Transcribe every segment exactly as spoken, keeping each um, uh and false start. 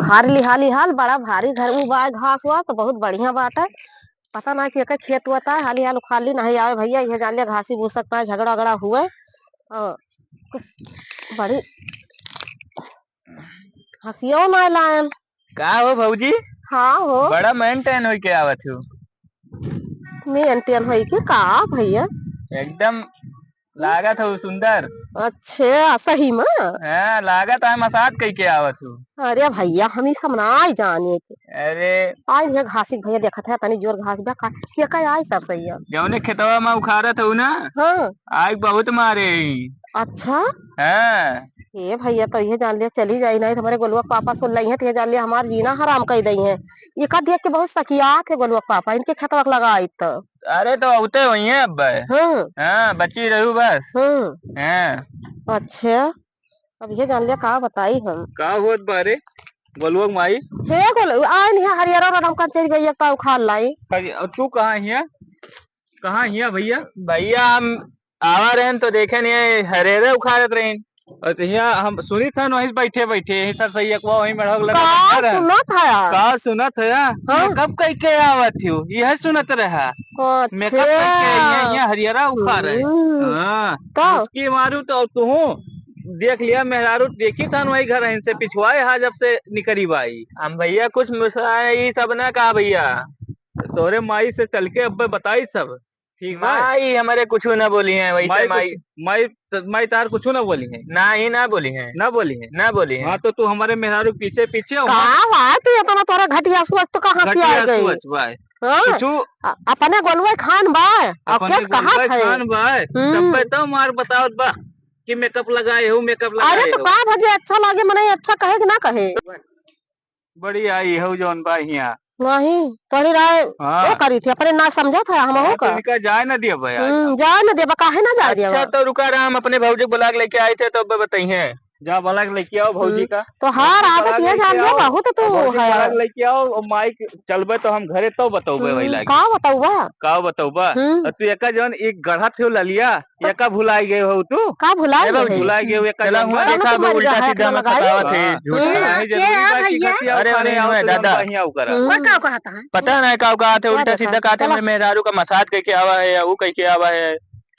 उखाड़ लिहा लिहाल, बड़ा भारी घर उ बा, घास हुआ तो बहुत बढ़िया बाटे। पता ना कि एकर खेत हुआ था, हाली हाल उखाड़ ली, नहीं आवे भैया, ये जान लिया घासी भूसक ना झगड़ा उगड़ा हुए। और कुछ बड़ी हंसियो ना लायन। का हो भौजी? हाँ हो। बड़ा maintain होई के आवत हो। Maintain होई के का भैया? एकदम लागत हो सुंदर। अच्छा, सही में? हाँ, लागत है massage कई के आवत हो। अरे भैया, हम ई सब ना आई जाने के। अरे। आई भैया, घासी के भैया देखत है, तनी जोर घास बा का, ये का आई सब सही है। जौने खेतवा में उखाड़त हो ना, हाँ। आग बहुत मारे ही। अच्छा? हाँ। ए भैया, तो ये जान लिया चली जाई, नहीं तो हमारे गोलुआ के पापा सुन लई हैं, तो ये जान लिया हमार जीना हराम कर दई हैं। ये का देख के बहुत सकियात है गोलुआ के पापा, इनके खेतवा के लगाई तो। अरे तो औते होई हैं अब। हाँ। हाँ, बची रहू बस। हाँ। हाँ। अच्छा, अब ये जान लिया का बताई हम। का होत बा रे गोलुआ के माई? हे गोलुआ, आए नहीं हरियर और हम कच्चे गई एक पाव खा लाई। अरे, और तू कहाँ हिया? कहाँ हिया भैया? भैया हम आवा रहन तो देखे नहीं है, हरेरे उखाड़त रहन। और तो हिया हम सुनी था वहीं बैठे बैठे, यहीं सर सही अकवा वहीं मेढ़क लगा का बैठा रहन। सुनत है? का सुनत है? हाँ। ये कब कह के आवत हो? यह सुनत रहा। अच्छा। मेकअप करके यहाँ, यहाँ हरियरा उखाड़ रहे। हम्म। हाँ। का? उसकी मारू तो तू देख लिया मेहरारू, देखी था वही घर इनसे पिछुआए हा जब से निकरी बाई। हम भैया कुछ मुस्काए, ई सब ना कहा भैया। तोरे माई से चल के अब्बे बताई सब। ठीक बा? माई हमरे कुछ ना बोली है, वैसे माई माई कुछ, माई त-, माई तार कुछू ना बोली है। ना ही ना बोली है। ना बोली है। ना बोली है। हाँ, तो तू हमारे मेहरारू के पीछे, पीछे हो। का बा? तू इतना तोरा घटिया सोच तो कहाँ से आ गई? घटिया सोच बा। हाँ? कुछू अ-, अपने गोलुआ खान बा। और अपने केस कहाँ गोलुआ है? खान बा। हम्म। तब्बे तो मार बतावत बा कि मेकअप लगाए हो, मेकअप अरे लगाए तो हो। का भजे अच्छा लागे, मने अच्छा कहे कि ना कहे? बढ़िया, ई हऊ जौन बा हियाँ। नहीं, तोहरी राय हाँ। वो करी थी, अपने ना समझा था, हम हाँ, हो तो का? इनका जाए ना दिया भाई, आज हम्म, हम। जाए ना देबा, काहे ना जाए अच्छा, देबा? तो रुका रहा, हम अपने भौजी को बुला के लेके आए थे, तो अब बताई हैं। जा, बुला के लेके आओ भौजी हम्म, का। तो हार भौजी आदत बुला के ये लेके जान ले, आओ। बहुत तू और भौजी है। बुला के लेके आओ, और माइक चलबे तो हम घरे तो बतौबे वही हम्म, लागे। का बतौबा? का बतौबा? हम्म। और तू एका जौन एक गढ़ा थे ललिया, ये का भुलाई गए हो तू? का भुलाई ए बाबूजी, गए? भुलाई गए हो, ये का चला जानबा? हुआ देखा, अबे उल्टा सीधा मत बतावत है, हाँ। झूठ हम्म, ना। नहीं, ये जरूरी है बात की भैया। खतिया अरे, उठाने नहीं, आओ नहीं, तो दादा। जानबा हियाँ उकरा। हम्म। वो का कहता है? पता नहीं का कहत है, वो उल्टा देखा। सीधा कहत है, चला। मेरे मेहरारू का मसाज कह के आवा है या वो कह के आवा है।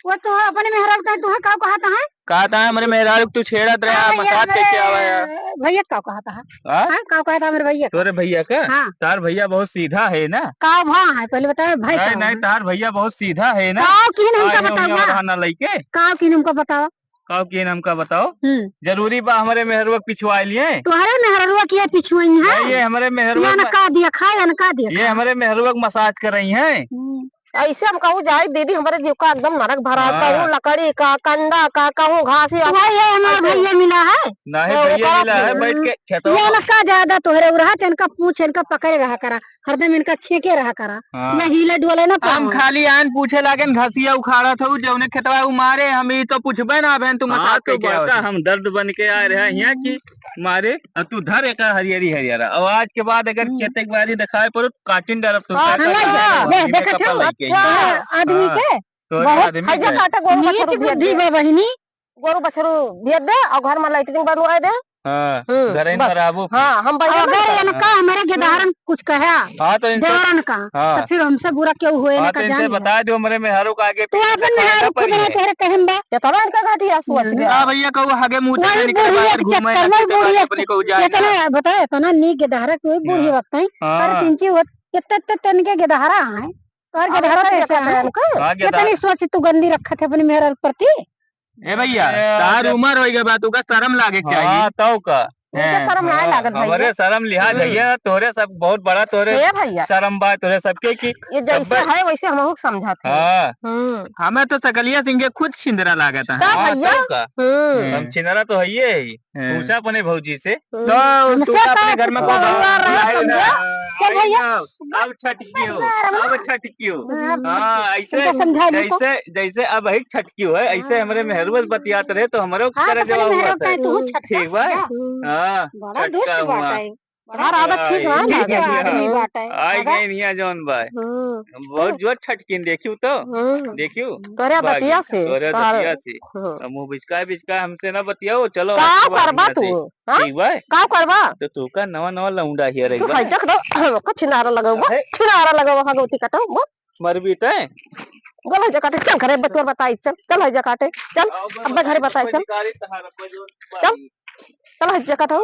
वो तो अपने मेहरारू का, तू है का कहता है? कहता है, हमरे मेहरारू के तू छेड़त रहा, हाँ, भैया, मसाज कह के आवा है। हमरे भैया का कहता है? हाँ? हाँ, का कहता है हमरे भैया का? तोरे भैया का? हाँ। तार भैया बहुत सीधा है ना? का भा है, पहले बताओ, भाई नहीं, का नहीं, है? तार भैया बहुत सीधा है ना? काव किन हमका आए हो बतावा? यहाँ रहा ना लइके? काव किन हमका बतावा? काव किन हमका बताओ? हम्म। जरूरी बा हमरे मेहरुआ के पिछुआ लिए? तोहरे मेहरुआ के पिछुआई है? नहीं, ये हमरे मेहरुआ या न में का दिया खाए, या न का दिया ये खाए। हमरे मेहरुआ के मसाज कर रही हैं। हम्म। ऐसे हम कहूँ जाए दीदी, हमरे जीव का एकदम नरक भरा है। हाँ। कहूँ लकड़ी का, कंडा का, कहूँ घास या तो भाई, ये हमार ऐसे भैया मिला है। नहीं, तो भैया ओकरा मिला है, बैठ के खेतवा ये में। इनका ज्यादा तोहरे उरहा, तो इनका पूछ, इनका पकड़े रहा करा, हरदम इनका छेके रहा करा। हाँ। ये हिले डोले ना हम पावा। खाली आन पूछे लागेन, घसिया उखाड़त हऊ, जौने खेतवा उ मारे, हम ई तो पूछबे ना, बहन, तू हाँ, मसाज तो कइके आवत बड़का हऊ। हम दर्द बन के आए रहे हियाँ कि मारे, अब तू धर एक हरियरी हरियरा। अब आज के बाद अगर हम्म। खेते के बारी दिखाए पड़ो, तो काटिन डालब तो हाँ, का हाँ, काटिन डालब? ये, ये देखत हऊ? अच्छा। आदमी हाँ। के? तोहरे बहुत आदमी है के? जगह का गोरू नीच बछरू भेज बुद्धि दे। बा बहिनी। गोरू बछरू भेज दे और घर में लैट्रिन बनवाए दे। हाँ, हम्म, घरे में बस। रहबो फिर। हाँ, हम बहिन अगर ना इनका हमारे गेदहरन कुछ कहा, हाँ, तो इनका देवरन का, हाँ। तो फिर हमसे बुरा क्यों हुए ना हाँ, तो का इनसे जान ले। बता दो, हमरे मेहरारू का आगे तो पीछे अपन दिखाए ना मेहरारू खुद पड़ी ना है। तोहरे कहम बा। ये तो इनका घटिया सोच हम्म। बा। हाँ भैया, कहू हगे मुँह वही तक निकले बुढ़िया बाहर के घूमे चक्कर में, ना बुढ़िया अपने को जाए ना इतना, पड़े। बताओ, इतना नीक गेदहरा के वही बुढ़िया हाँ। वक्त है। हाँ। अरे तिनची होत, कितने, कितने तन के गेदहरा है। तोहर अब गेदहरा ऐसा कैसे देखत है? है इनको? हाँ, गेदहरा। कितनी सोच तू गंदी रखत है अपनी मेहरारू के प्रति। ए भैया, ए, तार उमर होइ गए बा, तू का शर्म लागे के हाँ, चाहिए। तौ का? उनके हैं। शर्म ना हाँ, लागत हमरे भैया। शर्म लिहाज हम्म। भैया, तोहरे सब बहुत बड़ा तोहरे ए भैया। शर्म बा तोहरे सबके कि ये जैसे तब्बे है वैसे हमहू के समझत है। हाँ। हम्म। हमें तो सकलिया सिंह के खुद छिंदरा लागत है। का हाँ, भैया? तौ का? हम्म। हम छिंदरा तो हइये है। हैं। पूछा अपने भौजी से। हम्म। तो हमसे तू का अपने घर में पूछो, कौन बउआ रहा आई समझो? ना, चल आई भैया। ना, अब छटकियो, अब छटकियो। हाँ, हाँ, ऐसे, तुमको समझा ली तो। जैसे, जैसे अब है छटकियो है, ऐसे हमरे मेहरुआ से बतियात रहे तो हमरो हाँ, करे तो जवाब मेहरुआ हुआ था। का तू छटका। ठीक बा? हाँ। हाँ, बड़ा छटका दुष्ट हुआ। बात है। तोहार आदत ठीक ना आई लागत। गई हिया। आदमी बाटे। आई आगा। गई हिया जौन बाय। हम्म। बहुत जोर छटकिन देखियो तो। हम्म। देखियो। तोहरे बागी, बतिया से, तोहरे तोहर बतिया से। हम्म। अब मुँह बिचका बिचका हमसे ना बतियाओ, चलो का आज के बाद करबा हिया तू? से। हाँ? ठीक बा? का करबा? तो तू का नवा नवा लौंडा हिया रही तू बा? है जक दो, ओका छिनारा लगौबा, अहे। छिनारा लगौबा, हगौती कटो, बोल। मरबी तै? बोल है जकाटे, चल घरे बतोर बताई, चल, चल है जकाटे, चल, अब अब घरे बताई, चल। निकारी तहार को जो चल, चल है जकाटे।